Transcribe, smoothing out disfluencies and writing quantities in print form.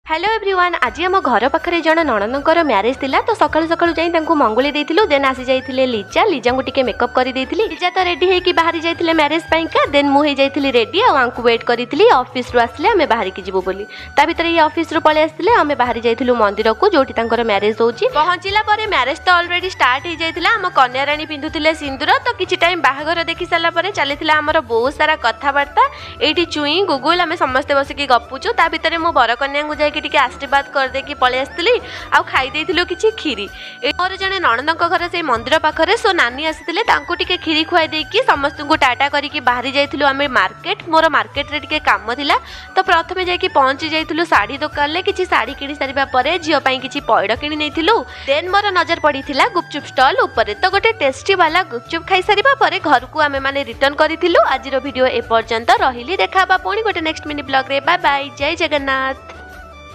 Hello everyone, ଆଜି ଆମ ଘର ପାଖରେ ଜଣେ ନଣନ୍ଦଙ୍କର ମ୍ୟାରେଜ୍ ଥିଲା। ତ ସକାଳୁ ସକାଳୁ ଯାଇ ତାଙ୍କୁ ମଙ୍ଗୁଳି ଦେଇଥିଲୁ। ଦେନ୍ ଆସି ଯାଇଥିଲେ ଲିଜା। ଲିଜାଙ୍କୁ ଟିକେ ମେକଅପ୍ କରିଦେଇଥିଲି। ଲିଜା ତ ରେଡି ହେଇକି ବାହାରି ଯାଇଥିଲେ ମ୍ୟାରେଜ୍ ପାଇଁକା। ଦେନ୍ ମୁଁ ହେଇଯାଇଥିଲି ରେଡି ଆଉ ଆଙ୍କୁ ୱେଟ୍ କରିଥିଲି, ଅଫିସରୁ ଆସିଲେ ଆମେ ବାହାରିକି ଯିବୁ ବୋଲି। ତା ଭିତରେ ଇଏ ଅଫିସରୁ ପଳେଇ ଆସିଥିଲେ। ଆମେ ବାହାରି ଯାଇଥିଲୁ ମନ୍ଦିରକୁ, ଯୋଉଠି ତାଙ୍କର ମ୍ୟାରେଜ୍ ହେଉଛି। ପହଞ୍ଚିଲା ପରେ ମ୍ୟାରେଜ୍ ତ ଅଲରେଡି ଷ୍ଟାର୍ଟ ହେଇଯାଇଥିଲା। ଆମ କନ୍ୟାରାଣୀ ପିନ୍ଧୁଥିଲେ ସିନ୍ଦୁର। ତ କିଛି ଟାଇମ୍ ବାହାଘର ଦେଖି ସାରିଲା ପରେ ଚାଲିଥିଲା ଆମର ବହୁତ ସାରା କଥାବାର୍ତ୍ତା। ଏଇଠି ଚୁଇଁ, ଗୁଗୁଲ, ଆମେ ସମସ୍ତେ ବସିକି ଗପୁଛୁ। ତା ଭିତରେ ମୁଁ ବରକନ୍ୟାଙ୍କୁ ଯାଇକି ଟିକେ ଆଶୀର୍ବାଦ କରିଦେଇକି ପଳେଇ ଆସିଥିଲି ଆଉ ଖାଇ ଦେଇଥିଲୁ କିଛି କ୍ଷୀରି। ମୋର ଜଣେ ନଣନ୍ଦଙ୍କ ଘର ସେଇ ମନ୍ଦିର ପାଖରେ, ସୋ ନାନୀ ଆସିଥିଲେ, ତାଙ୍କୁ ଟିକେ କ୍ଷୀରି ଖୁଆଇ ଦେଇକି ସମସ୍ତଙ୍କୁ ଟାଟା କରିକି ବାହାରି ଯାଇଥିଲୁ ଆମେ ମାର୍କେଟ। ମୋର ମାର୍କେଟରେ ଟିକେ କାମ ଥିଲା। ତ ପ୍ରଥମେ ଯାଇକି ପହଞ୍ଚି ଯାଇଥିଲୁ ଶାଢ଼ୀ ଦୋକାନରେ। କିଛି ଶାଢ଼ୀ କିଣି ସାରିବା ପରେ ଝିଅ ପାଇଁ କିଛି ପଇଡ଼ କିଣି ନେଇଥିଲୁ। ଦେନ୍ ମୋର ନଜର ପଡ଼ିଥିଲା ଗୁପଚୁପ୍ ଷ୍ଟଲ୍ ଉପରେ। ତ ଗୋଟେ ଟେଷ୍ଟି ବାଲା ଗୁପଚୁପ୍ ଖାଇସାରିବା ପରେ ଘରକୁ ଆମେ ମାନେ ରିଟର୍ନ କରିଥିଲୁ। ଆଜିର ଭିଡ଼ିଓ ଏ ପର୍ଯ୍ୟନ୍ତ ରହିଲି। ଦେଖା ହେବା ପୁଣି ଗୋଟେ ନେକ୍ସଟ ମିନି ବ୍ଲଗ୍ରେ। ବାଏ ବାଏ, ଜୟ ଜଗନ୍ନାଥ।